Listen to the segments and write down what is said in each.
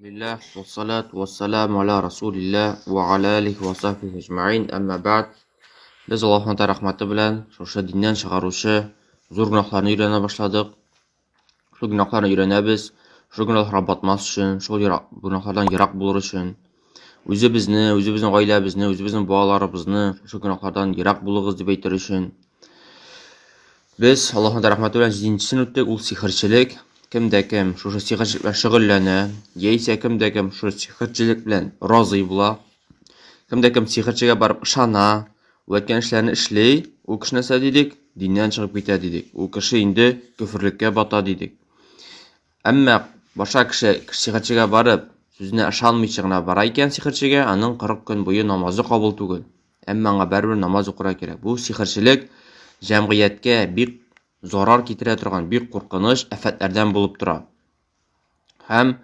Билләһ, вассалату вассаламу аля расулилләһ ва аля алихи ва сахбихи әҗмәгыйн, әмма бәгъд. Без Аллаһның рәхмәте белән шушы диннән чыгаручы зур гөнаһларны өйрәнә башладык. Шул гөнаһларны өйрәнәбез, шул гөнаһларга батмас өчен, шул гөнаһлардан ерак булыр өчен, үзебезне, үзебезнең гаиләбезне, үзебезнең балаларыбызны шушы гөнаһлардан ерак булыгыз дип әйтер өчен. Без Аллаһның рәхмәте белән җиденчесен үттек, ул сихерчелек. Кем дә кем шушы сихерчелек белән шөгыльләнә, яисә кем дә кем шушы сихерчелек белән разый була, кем дә кем сихерчегә барып ышана, ул әйткән эшләрне эшли, ул кеше нәрсә дидек? Диннән чыгып китә дидек. Ул кеше инде көферлеккә бата дидек. Әмма башка кеше сихерчегә барып, сүзенә ышанмыйча гына бара икән сихерчегә, аның 40 көн буе намазы кабул түгел. Әмма аңа барыбер намаз укырга кирәк. Бу сихерчелек җәмгыятькә бик зарар китерә торган, бик куркыныч афәтләрдән булып тора. Һәм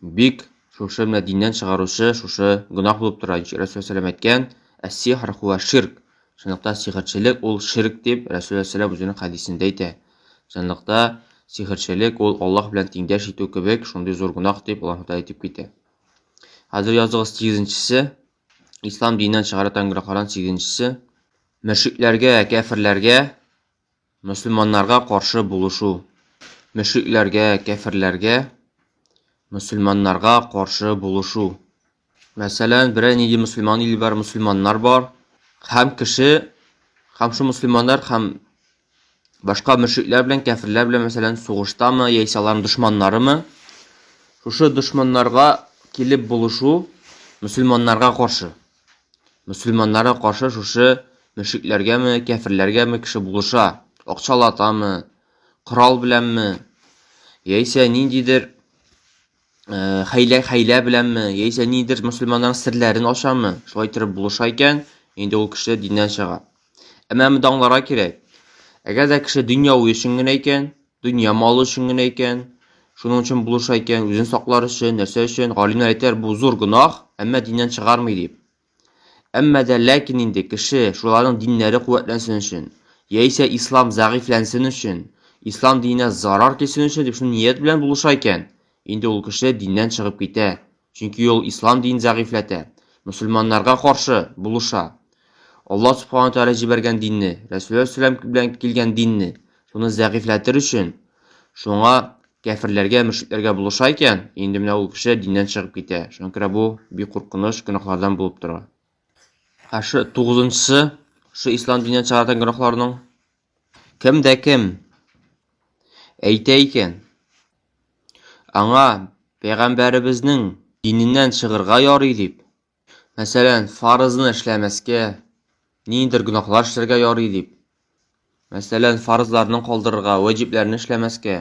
бик шушы менә диннән чыгаручы шушы гөнаһ булып тора. Рәсүл сәлам әйткән, әс-сихр хуа ширк. Чынлыкта сихерчелек ул ширк дип Рәсүл сәлам үзенең хәдисендә әйтә. Чынлыкта сихерчелек ул Аллаһ белән тиңдәш итү кебек шундый зур гөнаһ дип Аллаһ Тәгалә әйтеп китә. Хәзер языгыз сигезенчесе. Ислам диненнән чыгара торган гөнаһлардан сигезенчесе, мөшрикләргә, кәферләргә, мөселманнарга каршы булышу. Мөшрикләргә, кәферләргә, мөселманнарга каршы булышу. Мәсәлән, берәр нинди мөселман иле бар, мөселманнар бар, һәм кеше, һәм шул мөселманнар һәм башка мөшрикләр белән, кәферләр белән, мәсәлән, сугыштамы, яисә аларның дошманнарымы, шушы дошманнарга килеп булышу мөселманнарга каршы. Мөселманнарга каршы шушы мөшрикләргәме, кәферләргәме кеше булыша, акчалатамы, корал беләнме, яисә ниндидер э, хәйлә хәйлә беләнме, яисә ниндидер мөселманнарның серләрен ачамы, шулай итеп булыша икән, инде ул кеше диннән чыга. Әмма монда аңларга кирәк. Әгәр дә кеше дөньяви өчен генә икән, дөнья малы өчен генә икән, шуның өчен булыша икән, үзен саклар өчен, нәрсә өчен, галимнәр әйтәләр, бу зур гөнаһ, әмма диннән чыгармый дип. Әмма дә ләкин инде кеше шуларның диннәре куәтләнсен өчен, яисә ислам зәгыйфьләнсен өчен, ислам диненә зарар килсен өчен дип шуны ният белән булыша икән, инде ул кеше диннән чыгып китә. Чөнки ул ислам динен зәгыйфьләтә, мөселманнарга каршы булыша. Аллаһ Субхану Тәгалә җибәргән динне, Рәсүлләһ сәлам белән килгән динне, шуны зәгыйфьләтер өчен, шуңа кәферләргә, мөшрикләргә булыша икән, инде менә ул кеше диннән чыгып китә. Шуңа күрә бу бик куркыныч гөнаһлардан булып тора. Ә шу тугызынчысы, шу ислам диненнән чыгарган гөнаһларның кем дә кем әйтә икән, аңа пәйгамбәребезнең диненнән чыгырга ярый дип, Мәсәлән, фарызны эшләмәскә, ниндидер гөнаһлар эшләргә ярый дип. Мәсәлән, фарызларны калдырырга, ваҗибләрне эшләмәскә.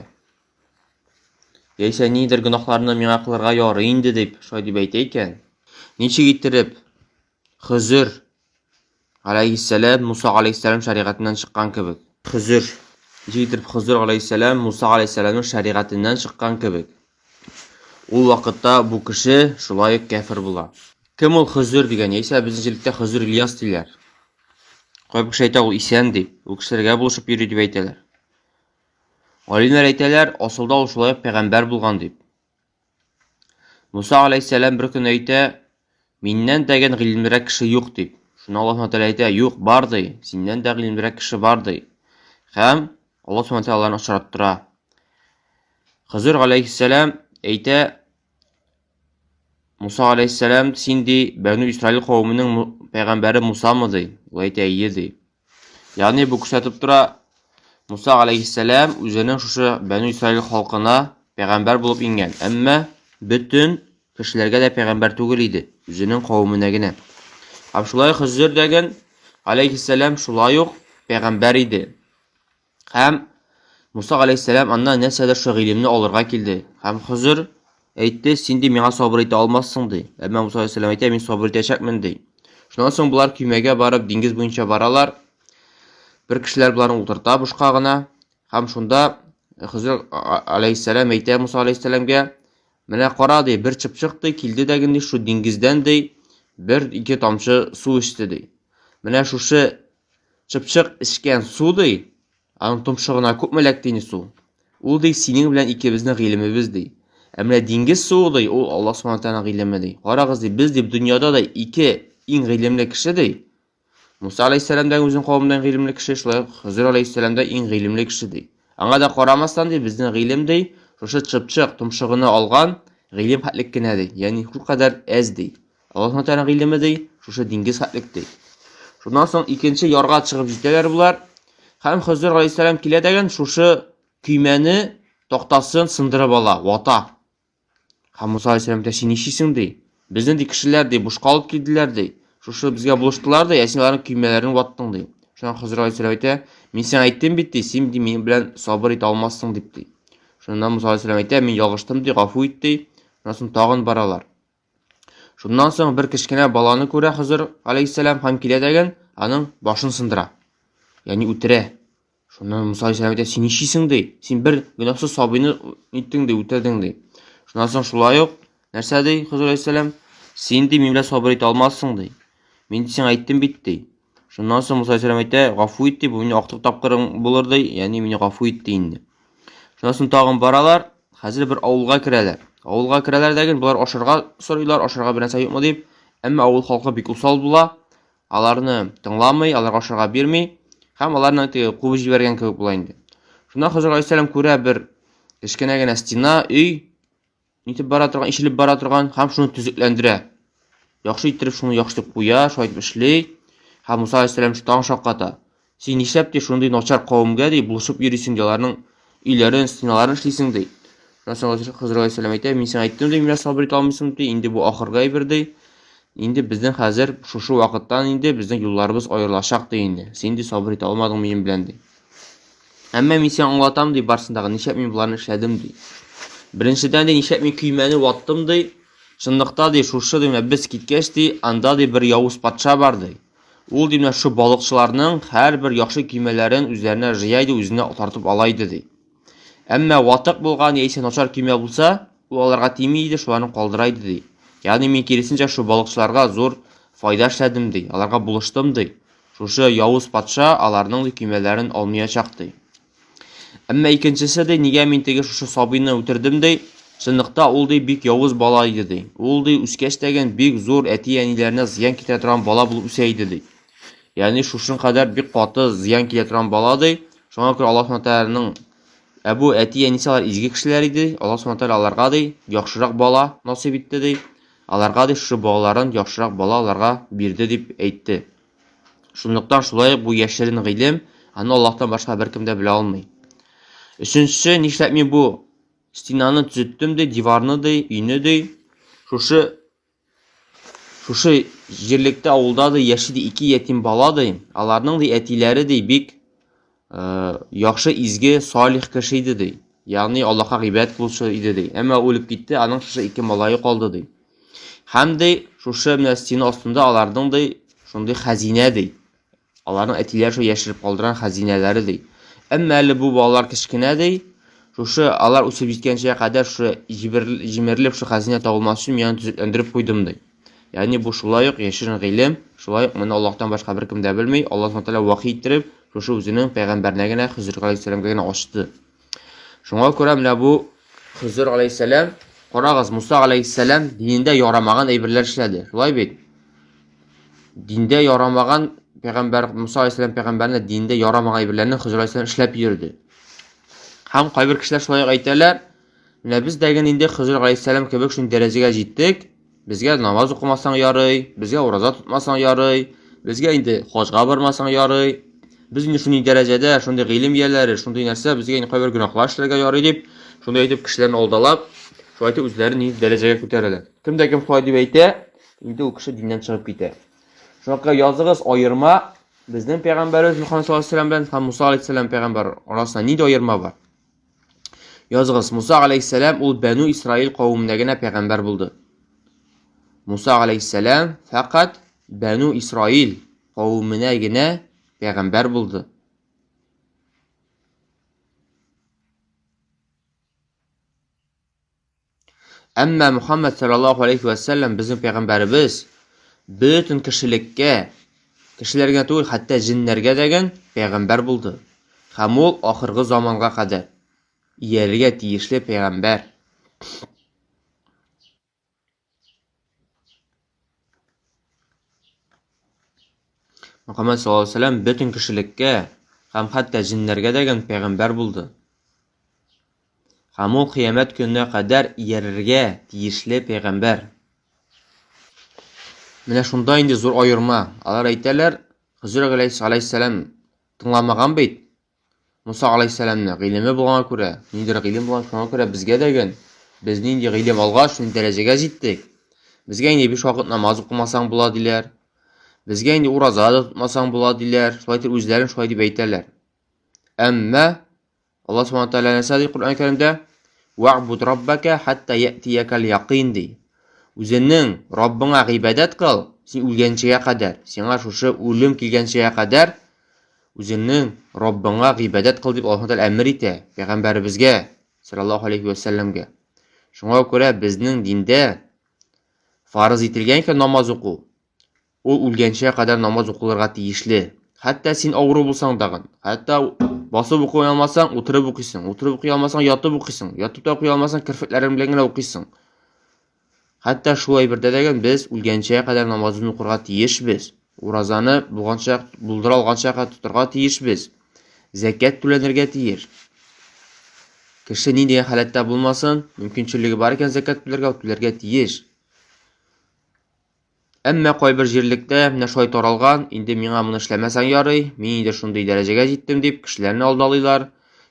Яисә ниндидер гөнаһларны миңа кылырга ярый инде дип, шулай дип әйтә икән. Ничек иттереп Хозыр алейһиссәлам Муса алейһиссәлам шәригатеннән чыккан кебек. Хозыр. Ничек иттереп Хозыр алейһиссәлам Муса алейһиссәламның шәригатеннән чыккан кебек. Ул вакытта бу кеше шулай ук кәфер була. Кем ул Хозыр дигән, яисә безнең җирлектә Хозыр Ильяс диләр. Кайбер кеше әйтә, ул исән дип, ул кешеләргә булышып йөри дип әйтәләр. Галимнәр әйтәләр, асылда ул шулай ук пәйгамбәр булган дип. Муса алейһиссәлам бер көн әйтә, миннән дәген гыйлемлерәк кеше юк дип. Шуны Аллаһ Тәгалә әйтә, юк, бар ди, синнән дә гыйлемлерәк кеше бар ди. Һәм Аллаһ Субхану Тәгалә аларны очраттыра. Хызыр алейһиссәлам әйтә, Муса алейһиссәлам, син ди, Бәну Исраил кавеменең пәйгамбәре Мусамы ди. Ул әйтә, әйе ди. Ягъни бу күрсәтеп тора, Муса алейһиссәлам үзенең шушы Бәну Исраил халкына пәйгамбәр булып иңгән. Әмма бөтен кешеләргә дә пәйгамбәр түгел иде, үзенең кавеменә генә. Һәм шулай Хызыр дәген алейһиссәлам шулай ук пәйгамбәр иде. Һәм Муса галәйһиссәлам аннан нәрсәдер шул гыйлемне алырга килде. Һәм Хозыр әйтте, син ди миңа сабыр итә алмассың ди. Әмма Муса галәйһиссәлам әйтә, мин сабыр итәчәкмен ди. Шуннан соң болар көймәгә барып диңгез буенча баралар. Бер кешеләр боларны утырта бушка гына. Һәм шунда Хозыр галәйһиссәлам әйтә Муса галәйһиссәламгә, менә кара ди, бер чыпчык ди, килде дә ди, шу диңгездән ди, бер ике тамчы су эчте ди. Менә шушы Чыпчык эчкән су, ди, аның томшыгына күпме эләкте инде су? Ул, ди, синең белән икебезнең гыйлемебез, ди. Ә менә диңгез суы ди, ул Аллаһ Субхану тәгаләнең гыйлеме ди. Карагыз ди, без дип дөньяда да ике иң гыйлемле кеше ди. Муса алейһиссәлам да үзенең кавеменнән гыйлемле кеше, шулай ук Хызыр алейһиссәлам да иң гыйлемле кеше ди. Аңа да карамастан ди, безнең гыйлем ди, шушы чыпчык томшыгына алган гыйлем хәтлек кенә ди. Ягъни шулкадәр әз ди. Аллаһ Тәгаләнең гыйлеме ди, шушы диңгез хәтлек ди. Шуннан соң икенче ярга чыгып җитәләр болар. Һәм Хызыр алейһиссәлам килә дәген шушы көймәне тактасын сындырып ала, вата. Һәм Муса алейһиссәлам әйтә, син нишлисең ди? Безне ди кешеләр ди бушка алып килделәр ди. Шушы безгә булыштылар ди, ә син аларның көймәләрен ваттың ди. Шуннан Хызыр алейһиссәлам әйтә, мин сиңа әйттем бит ди, син ди минем белән сабыр итә алмассың дип ди. Шуннан Муса алейһиссәлам әйтә, мин ялгыштым ди, гафу ит ди. Шуннан соң тагын баралар. Шуннан соң бер кечкенә баланы күрә Хызыр алейһиссәлам һәм килә дәген аның башын сындыра. Ягъни үтерә. Шуннан Муса алейһиссәлам әйтә, син нишлисең ди? Син бер гөнаһсыз сабыйны иттең ди, үтердең ди. Шуннан соң шулай ук нәрсә ди Хызыр алейһиссәлам? Син ди минем белән сабыр итә алмассың ди. Мин сиңа әйттем бит ди. Шуннан соң Муса алейһиссәлам әйтә, гафу ит ди, бу минем актык тапкырым булыр ди, ягъни мине гафу ит ди инде. Шуннан соң тагын баралар, хәзер бер авылга керәләр. Авылга керәләр дәген, болар ашарга сорыйлар, ашарга бер нәрсә юкмы дип. Әмма авыл халкы бик усал була. Аларны тыңламый, аларга ашарга бирми һәм аларны теге куып җибәргән кебек була инде. Шуннан Хызыр алейһиссәлам күрә бер кечкенә генә стена, өй, нитеп бара торган, ишелеп бара торган һәм шуны төзекләндерә. Яхшы иттереп шуны яхшы итеп куя, шулай итеп эшли. Һәм Муса алейһиссәлам тагын шакката. Син нишләп ди шундый начар кавемгә ди булышып йөрисең ди, аларның өйләрен, стеналарын эшлисең ди. Шуннан соң Хызыр алейһиссәлам әйтә, мин сиңа әйттем ди, миңа сабыр итә алмыйсың ди, инде бу ахыргы әйбер ди. Инде безнең хәзер шушы вакыттан инде безнең юлларыбыз аерылачак ди инде. Син ди сабыр итә алмадың минем белән ди. Әмма мин сиңа аңлатам ди барсындагы, нишләп мин боларны эшләдем ди. Беренчедән ди, нишләп мин көймәне ваттым ди. Чынлыкта ди, шушы ди, менә без киткәч ди, анда ди бер явыз патша бар ди. Ул ди менә шушы балыкчыларның һәрбер яхшы көймәләрен үзләренә җыя иде, үзенә тартып ала иде ди. Әмма ватык булган яисә начар көймә булса, ул аларга тими иде, шуларны калдыра иде ди. Ягъни мин киресенчә шул балыкчыларга зур файда эшләдем ди, аларга булыштым ди. Шушы явыз патша аларның ди көймәләрен алмаячак ди. Әмма икенчесе ди, нигә мин теге шушы сабыйны үтердем ди. Чынлыкта ул ди бик явыз бала иде ди. Ул ди үскәч тәген бик зур әти-әниләренә зыян китерә торган бала булып үсә иде ди. Ягъни шушың кадәр бик каты зыян килә торган бала ди. Шуңа күрә Аллаһ Субхану тәгаләнең ә бу әти-әнисе алар изге кешеләр иде. Аллаһ Субхану тәгалә аларга ди яхшырак бала насыйп итте ди. Аларга ди шушы балаларын яхшырак бала аларга бирде дип әйтте. Шунлыктан шулай ук бу яшерен гыйлем, аны Аллаһтан башка беркем дә белә алмый. Өченчесе, нишләп мин бу стенаны төзеттем ди, диварны ди, өйне ди. Шушы шушы җирлектә авылда ди яши ди ике ятим бала ди. Аларның ди әтиләре ди бик яхшы, изге, салих кеше иде ди. Ягъни Аллаһка гыйбадәт кылучы иде ди. Әмма үлеп китте, аның шушы ике малае калды ди. Һәм ди, шушы менә стена астында аларның ди шундый хәзинә ди. Аларның әтиләре шул яшереп калдырган хәзинәләре ди. Әмма әле бу балалар кечкенә ди. Шушы алар үсеп җиткәнчә кадәр шушы җимерелеп шушы хәзинә табылмас өчен мин аны төзекләндереп куйдым ди. Ягъни бу шулай ук яшерен гыйлем, шулай ук моны Аллаһтан башка беркем дә белми. Аллаһ Субхану тәгалә вахи иттереп, шушы үзенең пәйгамбәренә генә, Хызыр галәйһиссәламгә генә ачты. Шуңа күрә менә бу Хызыр галәйһиссәлам, карагыз, Муса галәйһиссәлам динендә ярамаган әйберләр эшләде. Шулай бит? Диндә ярамаган пәйгамбәр Муса галәйһиссәлам пәйгамбәренә диндә ярамаган әйберләрне Хызыр галәйһиссәлам эшләп йөрде. Һәм кайбер кешеләр шулай ук әйтәләр, менә без дә инде Хызыр галәйһиссәлам кебек шундый дәрәҗәгә җиттек, Безгә намаз укымасаң ярый, безгә ураза тотмасаң ярый, безгә инде хаҗга бармасаң ярый. Без инде шундый дәрәҗәдә, шундый гыйлем ияләре, шундый нәрсә, безгә инде кайбер гөнаһлар эшләргә ярый дип, шундый әйтеп кешеләрне алдалап, шулай итеп үзләрен нинди дәрәҗәгә күтәрәләр. Кем дә кем шулай дип әйтә, инде ул кеше диннән чыгып китә. Шуңа күрә языгыз аерма безнең пәйгамбәребез Мөхәммәд саллаллаһу алейһи вәсәлләм белән һәм Муса алейһиссәлам пәйгамбәр арасында нинди аерма бар? Языгыз, Муса алейһиссәлам ул Бәну Исраил кавеменә генә пәйгамбәр булды. Муса алейһиссәлам фәкать Бәну Исраил кавеменә генә пәйгамбәр булды. Әмма Мухаммад саллаллаху алейхи ва сәлләм безнең пәйгамбәребез бөтен кешелеккә, кешеләргә түгел, хәтта җеннәргә дәген пәйгамбәр булды. Һәм ул ахыргы заманга кадәр иярергә тиешле пәйгамбәр. Мөхәммәд саллаллаһу алейһи ва сәлләм бөтен кешелеккә һәм хәтта җеннәргә дә пәйгамбәр булды. Һәм ул кыямәт көненә кадәр иярергә тиешле пәйгамбәр. Менә шунда инде зур аерма. Алар әйтәләр, Хозыр алейһиссәлам тыңламаган бит Муса алейһиссәламны, гыйлеме булганга күрә, ниндидер гыйлем булган, шуңа күрә безгә дә ген, без нинди гыйлем алгач, шундый дәрәҗәгә җиттек. Безгә инде биш вакыт намаз укымасаң була диләр. Безгә инде ураза да тотмасаң була диләр. Шулай итеп үзләрен шулай дип әйтәләр. Әмма Аллаһ субхана тәгалә нәрсә ди Коръән Кәримдә? Ва'буд раббака хатта я'тиякал якин ди. Үзеңнең Раббыңа гыйбадәт кыл, син үлгәнчегә кадәр, сиңа шушы үлем килгәнчегә кадәр үзеңнең Раббыңа гыйбадәт кыл дип Аллаһ Тәгалә әмер итә пәйгамбәребезгә саллаллаһу алейхи ва сәлләмгә. Шуңа күрә безнең диндә фарыз ителгән икән намаз уку, ул үлгәнчә кадәр намаз укылырга тиешле. Хәтта син авыру булсаң дагын, хәтта басып укый алмасаң, утырып укыйсың, утырып укый алмасаң, ятып укыйсың, ятып та укый алмасаң, керфекләрең белән генә укыйсың. Хәтта шул әйбердә дә без үлгәнчә кадәр намазын укырга тиешбез. Уразаны булганча, булдыра алганча тотырга тиешбез. Зәкят түләнергә тиеш. Кеше нинди халәттә булмасын, мөмкинчелеге бар икән зәкят түләргә, ул түләргә тиеш. Әмма кайбер җирлектә менә шулай таралган, инде миңа моны эшләмәсәң ярый, мин инде шундый дәрәҗәгә җиттем дип, кешеләрне алдалыйлар.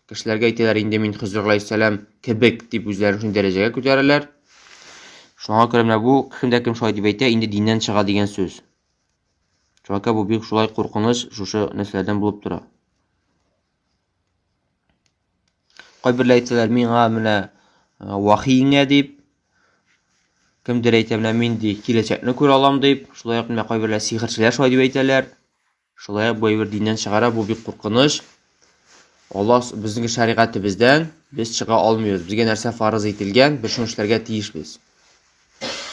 Кешеләргә әйтәләр, инде мин Хозыр галәйһиссәлам кебек дип үзләрен шундый дәрәҗәгә күтәрәләр. Шуңа күрә менә бу кем дә кем шулай дип әйтә, инде диннән чыга дигән сүз. Шуңа күрә бу бик шулай куркыныч шушы нәрсәләрдән булып тора. Кайберләр әйтәләр, миңа менә вахи иңә дип. Кемдер әйтә, менә мин ди, киләчәкне күрә алам дип. Шулай ук менә кайберләр сихерчеләр шулай дип әйтәләр. Шулай ук бу әйбер диннән чыгара, бу бик куркыныч. Аллаһ безнең шәригатебездән без чыга алмыйбыз. Безгә нәрсә фарыз ителгән, без шуны эшләргә тиешбез.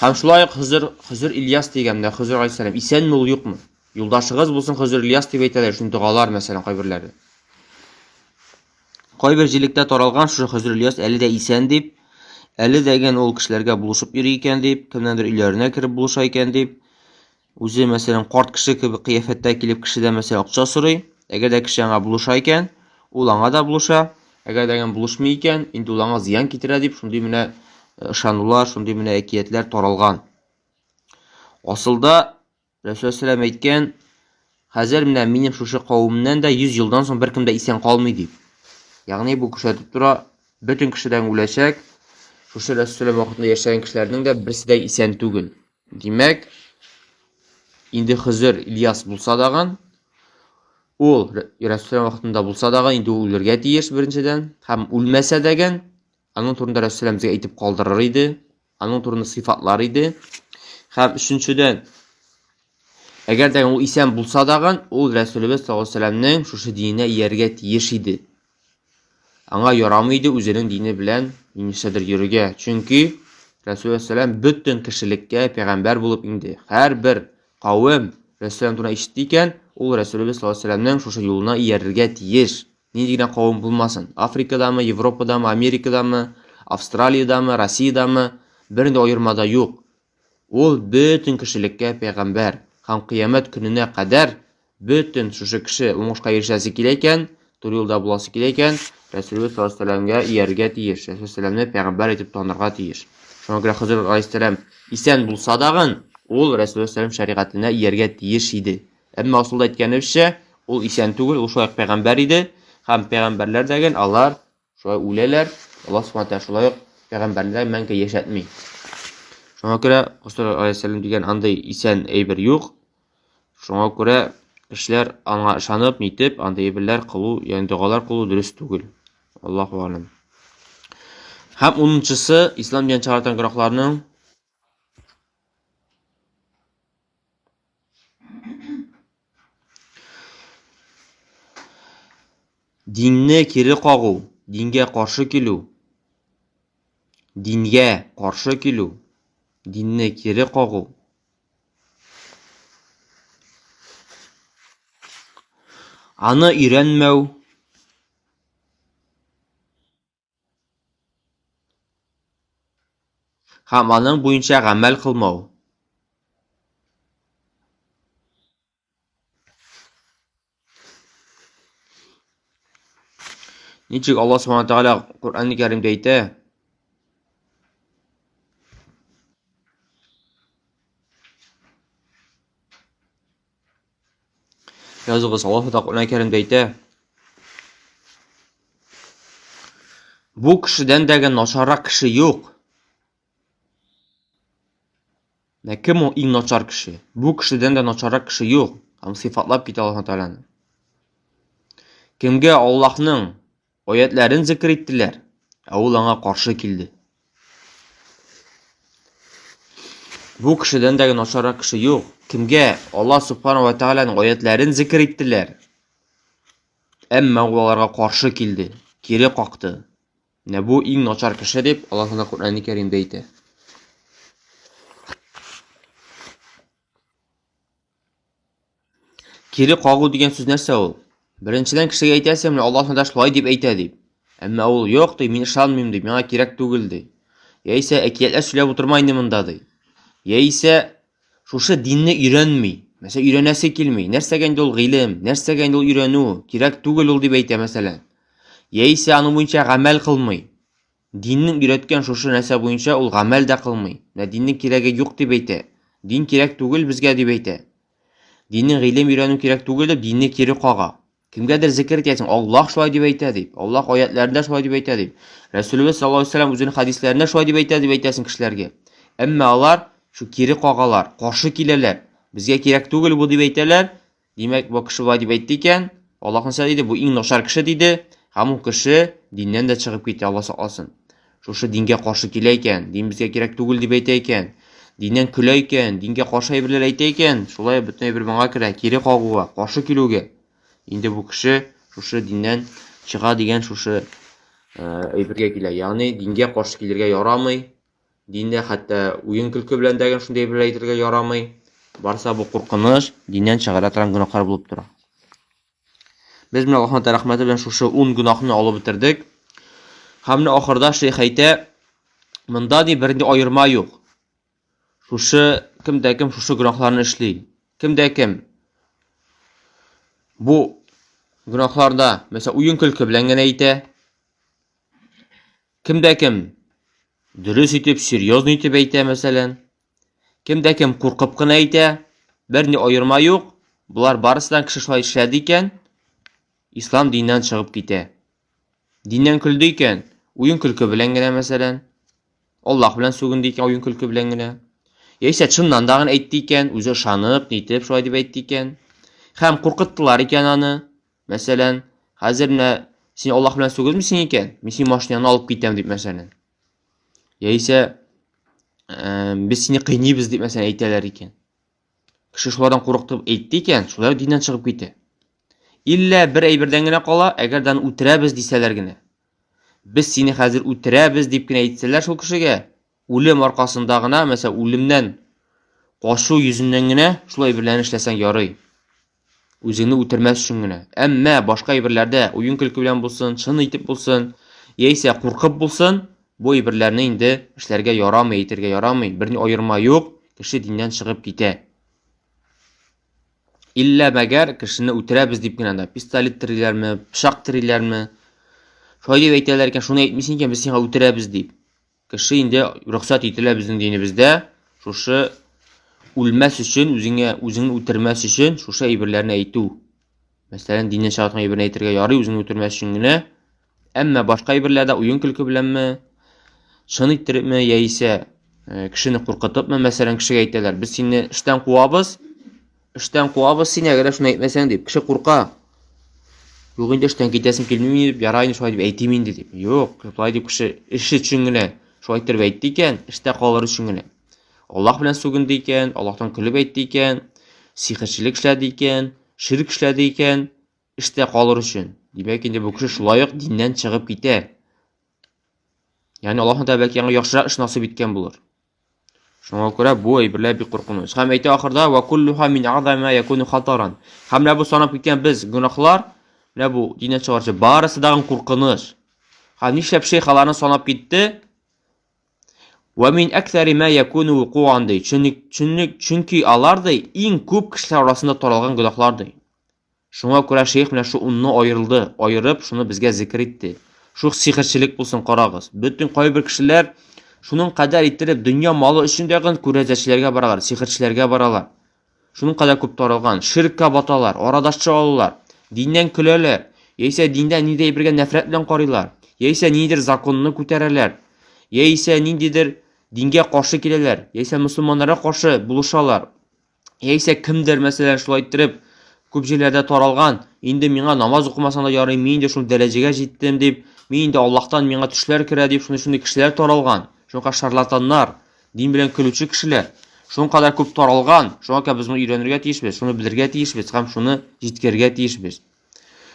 Һәм шулай ук Хозыр, Хозыр Ильяс дигән, менә Хозыр алейһиссәлам исәнме ул, юкмы? Юлдашыгыз булсын Хозыр Ильяс дип әйтәләр, шундый догалар, мәсәлән, кайберләре. Кайбер җирлектә таралган шушы Хозыр Ильяс әле дә исән дип, әле дә ген ул кешеләргә булышып йөри икән дип, кемнәндер өйләренә кереп булыша икән дип, үзе, мәсәлән, карт кеше кебек кыяфәттә килеп кешедән, мәсәлән, акча сорый. Әгәр дә кеше аңа булыша икән, ул аңа да булыша. Әгәр дә ген булышмый икән, инде ул аңа зыян китерә дип, шундый менә ышанулар, шундый менә әкиятләр таралган. Асылда Рәсүл сәлам әйткән, хәзер менә минем шушы кавемнән дә 100 елдан соң беркем дә исән калмый дип. Ягъни бу күрсәтеп тора, бөтен кешедән үләчәк. Шушы Рәсүл сәлам вакытында яшәгән кешеләрнең дә берсе дә исән түгел. Димәк, инде Хызыр Ильяс булса дагын, ул Рәсүл сәлам вакытында булса дагын, инде ул үлергә тиеш беренчедән, һәм үлмәсә дәген, аның турында Рәсүл сәлам безгә әйтеп калдырыр иде. Аның турында сыйфатлар иде. Һәм өченчедән, әгәр дә ул исән булса дагын, ул Рәсүлебез саллаллаһу алейһи вәсәлләмнең шушы диненә иярергә тиеш иде. Аңа ярамый иде үзенең дине белән нишләдер йөрергә. Чөнки Рәсүл сәлам бөтен кешелеккә пәйгамбәр булып инде. Һәрбер кавем Рәсүл турында ишетте икән, ул Рәсүлебез саллаллаһу алейһи вәсәлләмнең шушы юлына иярергә тиеш. Нинди генә кавым булмасын, Африкадамы, Европадамы, Америкадамы, Австралиядәме, Россиядәме, бернинди аерма да юк. Ул бөтен кешелеккә пәйгамбәр һәм кыямәт көненә кадәр бөтен шушы кеше уңышка ирешәсе килә икән, туры юлда буласы килә икән, Рәсүлебез саллаллаһу алейһи вәсәлләмгә иярергә тиеш, Рәсүл сәлләмне пәйгамбәр итеп танырга тиеш. Шуңа күрә Хозыр алейһиссәлам исән булса дагын, ул Рәсүл сәлләм шәригатенә ияргә тиеш иде. Әмма асылда әйткәнебезчә, ул исән түгел, ул шулай ук пәйгамбәр иде. Һәм пәйгамбәрләр дәген алар шулай үләләр. Аллаһ субхана тәгалә шулай ук пәйгамбәрләр мәңге яшәтми. Шуңа күрә Хозыр алейһиссәлам дигән андый исән әйбер юк. Шуңа күрә кешеләр аңа ышанып, нитеп, андый әйберләр кылу, ягъни догалар кылу дөрес түгел. Аллаһу алем. Һәм унынчысы, ислам динен чыгарткан гөнаһларның Динне кире кагу, дингә каршы килү. Дингә каршы килү, динне кире кагу. Аны өйрәнмәү. Һәм аның буенча гамәл кылмау. Ничек Аллаһ Субхану Тәгалә Коръән Кәримдә әйтә? Языгыз, Аллаһ Тәгалә Коръән Кәримдә әйтә. Бу кешедән дә начаррак кеше юк. Менә кем ул иң начар кеше? Бу кешедән дә начаррак кеше юк. Һәм сыйфатлап китә Аллаһ Тәгаләне. Кемгә Аллаһның аятларын зикр иттеләр, ә ул аңа каршы килде. Бу кешедән дә начаррак кеше юк. Кемгә Аллаһ Субхану ва Тәгаләнең аятларын зикр иттеләр, әмма ул аларга каршы килде, кире какты. Менә бу иң начар кеше дип Аллаһ Тәгалә Коръәни Кәримдә әйтә. Кире кагу дигән сүз нәрсә ул? Беренчедән кешегә әйтәсең, менә Аллаһ Тәгалә шулай дип әйтә дип. Әмма ул юк ди, мин ышанмыйм ди, миңа кирәк түгел ди. Яисә әкиятләр сөйләп утырма инде монда ди. Яисә шушы динне өйрәнми. Мәсәлән, өйрәнәсе килми. Нәрсәгә инде ул гыйлем, нәрсәгә инде ул өйрәнү, кирәк түгел ул дип әйтә мәсәлән. Яисә аның буенча гамәл кылмый. Диннең өйрәткән шушы нәрсә буенча ул гамәл дә кылмый. Менә диннең кирәге юк дип әйтә. Дин кирәк түгел безгә дип әйтә. Диннең гыйлем өйрәнү кирәк түгел дип динне кире кага. Кемгәдер зикер итәсең, Аллаһ шулай дип әйтә дип. Аллаһ аятләрендә шулай дип әйтә дип. Рәсүлебез саллаллаһу алейһи вәсәлләм үзенең хәдисләрендә шулай дип әйтә дип әйтәсең кешеләргә. Әмма алар шу кире кагалар, каршы киләләр. Безгә кирәк түгел бу дип әйтәләр. Димәк, бу кеше болай дип әйтте икән, Аллаһ нәрсә диде? Бу иң начар кеше диде. Һәм ул кеше диннән дә чыгып китә, Аллаһ сакласын. Шушы дингә каршы килә икән, дин безгә кирәк түгел дип әйтә икән, диннән көлә икән, дингә каршы әйберләр әйтә икән, шулай бөтен әйбер моңа керә, кире кагуга, каршы килүгә. Инде бу кеше шушы диннән чыга дигән шушы әйбергә килә. Ягъни дингә каршы килергә ярамый. Диндә хәтта уен-көлке белән дә шундый әйберләр әйтергә ярамый. Барса бу куркыныч, диннән чыгара торган гөнаһлар булып тора. Без менә Аллаһның рәхмәте белән шушы 10 гөнаһны алып бетердек. Һәм менә ахырда шейх әйтә, монда ди бернинди аерма юк. Шушы кем дә кем шушы гөнаһларны эшли. Кем дә кем бу гөнаһларда, мәсәлән, уен-көлке белән генә әйтә. Кем дә кем дөрес итеп, серьезно итеп әйтә, мәсәлән. Кем дә кем куркып кына әйтә, берни аерма юк. Болар барысыдан кеше шулай эшләде икән, ислам диннән чыгып китә. Диннән көлде икән, уен көлке белән генә, мәсәлән. Аллаһ белән сүгенде икән, уен көлке белән генә. Яисә чыннан да гына әйтте икән, үзе ышанып, нитеп шулай дип әйтте икән. Һәм куркыттылар икән аны. Мәсәлән, хәзер менә син Аллаһ белән сүгезмисең икән, мин синең машинаңны алып китәм дип, мәсәлән. Яисә без сине кыйныйбыз дип, мәсәлән, әйтәләр икән. Кеше шулардан курыктып әйтте икән, шулай диннән чыгып китә. Иллә бер әйбердән генә кала, әгәр дә үтерәбез дисәләр генә. Без сине хәзер үтерәбез дип кенә әйтсәләр шул кешегә, Үлем аркасында гына, мәсәлән, үлемнән качу йөзеннән генә шул әйберләрне эшләсәң ярый. Үзеңне үтермәс өчен генә. Әмма башка әйберләрдә уен-көлке белән булсын, чын итеп булсын, яисә куркып булсын, бу әйберләрне инде эшләргә ярамый, әйтергә ярамый. Берни аерма юк, кеше диннән чыгып китә. Иллә мәгәр кешене үтерәбез дип кенә дә, пистолет териләрме, пычак териләрме, шулай дип әйтәләр икән, шуны әйтмисең икән, без сиңа үтерәбез дип. Кеше инде рөхсәт ителә безнең динебездә шушы үлмәс өчен, үзеңә үзеңне үтермәс өчен шушы әйберләрне әйтү. Мәсәлән, диннән чыга торган әйберне әйтергә ярый, үзеңне үтермәс өчен генә. Әмма башка әйберләрдә уен-көлке беләнме, чын иттерепме, яисә кешене куркытыпмы, мәсәлән, кешегә әйтәләр, без сине эштән куабыз, Эштән куабыз сине, әгәр шуны әйтмәсәң дип. Кеше курка. Юк инде эштән китәсем килми дип, ярай инде шулай дип әйтим инде дип. Юк, шулай дип кеше эш өчен генә шулай иттереп әйтте икән, эштә калыр өчен генә. Аллаһ белән сүгенде икән, Аллаһтан көлеп әйтте икән, сихерчелек эшләде икән, ширк эшләде икән, эштә калыр өчен. Димәк, инде бу кеше шулай ук диннән чыгып китә. Ягъни Аллаһ Тәгалә бәлки аңа яхшырак эш насыйп иткән булыр. Шуңа күрә бу әйберләр бик куркыныч. Һәм әйтә ахырда ва куллуха мин a'зами ма якуну хатаран. Һәм менә бу санап киткән без гөнаһлар, менә бу диннән чыгаручы барысы дагын куркыныч. Һәм нишләп шейх аларны санап китте? Ва мин аксари ма якуну вукуан ди. Чөнки, чөнки, чөнки алар ди иң күп кешеләр арасында таралган гөнаһлар ди. Шуңа күрә шейх менә шу унны аерылды, аерып, шуны безгә зикер итте. Шул сихерчелек булсын, карагыз. Бөтен кайбер кешеләр шуның кадәр иттереп дөнья малы өчен дә күрәзәчеләргә баралар, сихерчеләргә баралар. Шуның кадәр күп таралган. Ширккә баталар, арадашчы алалар, диннән көләләр, яисә диндә ниндидер әйбергә нәфрәт белән карыйлар, яисә ниндидер законны күтәрәләр, яисә ниндидер дингә каршы киләләр, яисә мөселманнарга каршы булышалар. Яисә кемдер, мәсәлән, шулай иттереп, күп җирләрдә таралган, инде миңа намаз укымасаң да ярый, мин инде шул дәрәҗәгә җиттем дип, мин инде Аллаһтан миңа төшләр керә дип, шундый-шундый кешеләр таралган. Шуңа шарлатаннар, дин белән көлүче кешеләр. Шуның кадәр күп таралган, шуңа күрә без моны өйрәнергә тиешбез, шуны белергә тиешбез һәм шуны җиткерергә тиешбез.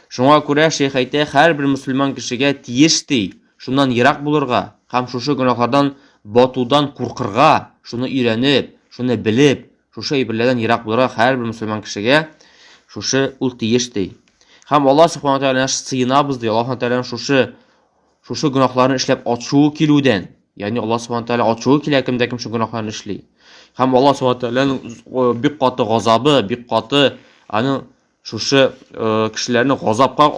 Шуңа күрә шейх әйтә, һәрбер мөселман кешегә тиеш ди, шуннан ерак булырга һәм шушы гөнаһлардан батудан куркырга, шуны өйрәнеп, шуны белеп, шушы әйберләрдән ерак булырга һәрбер мөселман кешегә шушы ул тиеш ди. Һәм Аллаһ субхана тәгаләдән сыенабыз ди, Аллаһ тәгаләнең шушы шушы гөнаһларны эшләп ачуы килүдән, ягъни Аллаһ субхана тәгалә ачуы килә кемдә кем шул гөнаһларны эшли. Һәм Аллаһ субхана тәгаләнең бик каты газабы, бик каты аның шушы кешеләрне газапка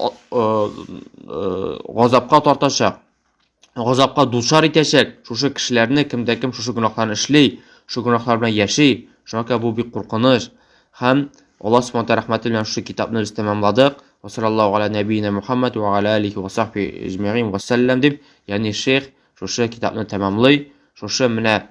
газапка тартачак, газапка дучар итәчәк. Шушы кешеләрне кемдә кем шушы гөнаһларны эшли, шушы гөнаһлар белән яши, шуңа күрә бу бик куркыныч. Һәм Аллаһ субхана тәгалә рәхмәте белән шушы китапны без тәмамладык. Ва саллаллаху аля нәбиина Мухаммад ва аля алихи ва сахби әҗмәгин ва сәлләм дип, ягъни шейх шушы китапны тәмамлый. Шушы менә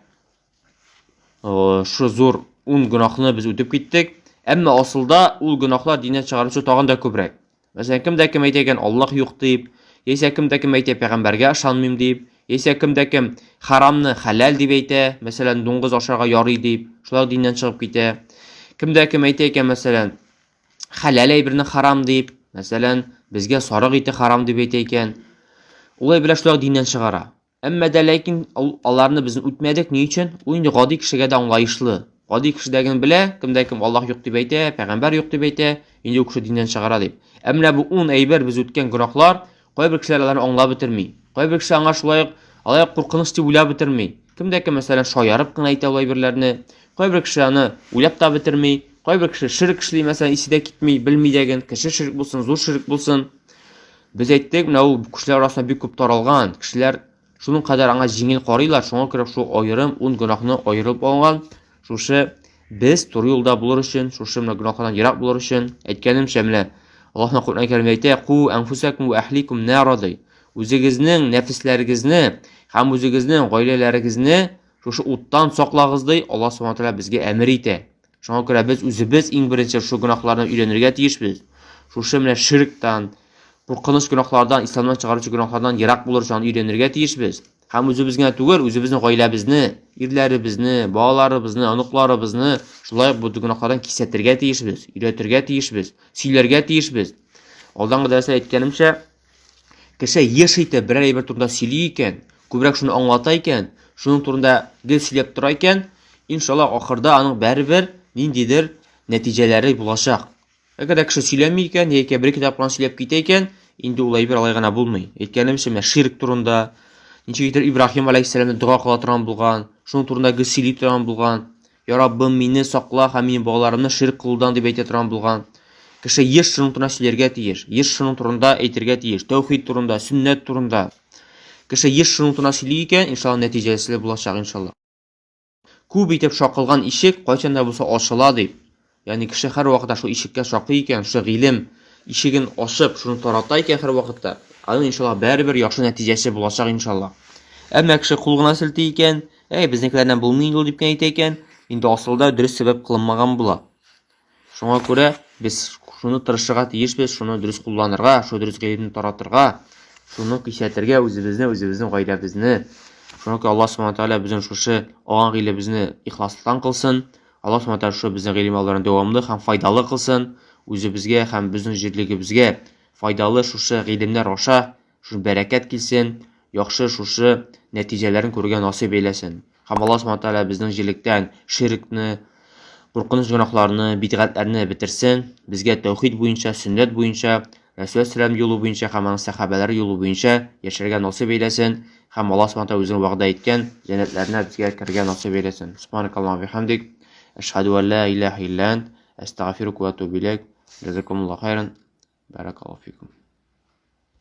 шушы зур ун гөнаһны без үтеп киттек. Әмма асылда ул гөнаһлар диннән чыгаручы тагын да күбрәк. Мәсәлән, кем дә кем әйтә икән, Аллаһ юк дип, яисә кем дә кем әйтә, пәйгамбәргә ышанмыйм дип, яисә кем дә кем харамны хәләл дип әйтә, мәсәлән, дуңгыз ашарга ярый дип, шулар диннән чыгып китә. Кем дә кем әйтә икән, мәсәлән, хәләл әйберне харам дип, мәсәлән, безгә сарык ите харам дип әйтә икән, ул әйберләр шулай диннән чыгара. Әмма дә ләкин аларны без үтмәдек. Ни өчен? Ул инде гади кешегә дә аңлаешлы. Гади кеше дә генә белә, кем дә кем Аллаһ юк дип әйтә, пәйгамбәр юк дип әйтә, инде ул кеше диннән чыгара дип. Ә менә бу ун әйбер без үткән гөнаһлар, кайбер кешеләр аларны аңлап бетерми. Кайбер кеше аңа шулай ук алай ук куркыныч дип уйлап бетерми. Кем дә кем, мәсәлән, шаярып кына әйтә ул әйберләрне. Кайбер кеше аны уйлап та бетерми. Кайбер кеше ширк эшли, мәсәлән, исе дә китми, белми дә ген. Кеше ширк булсын, зур ширк булсын. Без әйттек, менә ул кешеләр арасында бик күп таралган. Кешеләр шуның кадәр аңа җиңел карыйлар, шуңа күрә шул аерым ун гөнаһны аерып алган. Шушы без туры юлда булыр өчен, шушы менә гөнаһлардан ерак булыр өчен, әйткәнемчә, менә Аллаһның Коръән Кәримдә әйтә, "Ку анфусакум ва әһликум нара" ди. Үзегезнең нәфесләрегезне һәм үзегезнең гаиләләрегезне шушы уттан саклагыз ди. Аллаһ субхана тәгалә безгә әмер итә. Шуңа күрә без үзебез иң беренче шушы гөнаһларны өйрәнергә тиешбез. Шушы менә ширктан, куркыныч гөнаһлардан, исламнан чыгаручы гөнаһлардан ерак булыр өчен өйрәнергә тиешбез. Һәм үзебез генә түгел, үзебезнең гаиләбезне, ирләребезне, балаларыбызны, оныкларыбызны шулай ук бу гөнаһлардан кисәтергә тиешбез, өйрәтергә тиешбез, сөйләргә тиешбез. Алдангы дәрестә әйткәнемчә, кеше еш итеп берәр әйбер турында сөйли икән, күбрәк шуны аңлата икән, шуның турында гел сөйләп тора икән, иншалла, ахырда аның барыбер ниндидер нәтиҗәләре булачак. Әгәр дә кеше сөйләми икән, яки бер-ике тапкыр сөйләп китә икән, инде ул әйбер алай гына булмый. Әйткәнемчә, менә ширк турында, ничек итеп Ибраһим алейһиссәламне дога кыла торган булган, шуның турында гел сөйли торган булган. Я Раббым, мине сакла һәм минем балаларымны ширк кылудан дип әйтә торган булган. Кеше еш шуның турында сөйләргә тиеш, еш шуның турында әйтергә тиеш, тәүхид турында, сөннәт турында. Кеше еш шуның турында сөйли икән, иншалла, нәтиҗәсе булачак, иншалла. Күп итеп шакылган ишек кайчан да булса ачыла дип. Ягъни кеше һәрвакытта шул ишеккә шакый икән, шушы гыйлем ишеген ачып, шуны тарата икән һәрвакытта, аның иншалла барыбер яхшы нәтиҗәсе булачак иншалла. Әмма кеше кул гына селти икән, әй, безнекеләрдән булмый инде ул дип кенә әйтә икән, инде асылда дөрес сәбәп кылынмаган була. Шуңа күрә без шуны тырышырга тиешбез, шуны дөрес кулланырга, шул дөрес гыйлемне таратырга, шуны кисәтергә үзебезне, үзебезнең гаиләбезне. Шуңа күрә Аллаһ субхана тәгалә безнең шушы алган гыйлемебезне ихласлыктан кылсын. Аллаһ субхана тәгалә шушы безнең гыйлем алуларын дәвамлы һәм файдалы кылсын. Үзебезгә һәм безнең җирлегебезгә файдалы шушы гыйлемнәр аша шушы бәрәкәт килсен, яхшы шушы нәтиҗәләрен күрергә насыйп әйләсен. Һәм Аллаһ Субхану тәгалә безнең җирлектән ширкне, куркыныч гөнаһларны, бидгатьләрне бетерсен, безгә тәүхид буенча, сөннәт буенча, Рәсүл сәлам юлы буенча һәм аның сәхабәләре юлы буенча яшәргә насыйп әйләсен һәм Аллаһ Субхану тәгалә үзенең вәгъдә иткән җәннәтләренә безгә керергә насыйп әйләсен. Субханакаллаһу бихамдик, әшһәду ан ла илаһа илля ант, әстәгъфирука ва атубу иләйк. Җазакумуллаһу хайран. Баракаллаһу фикум.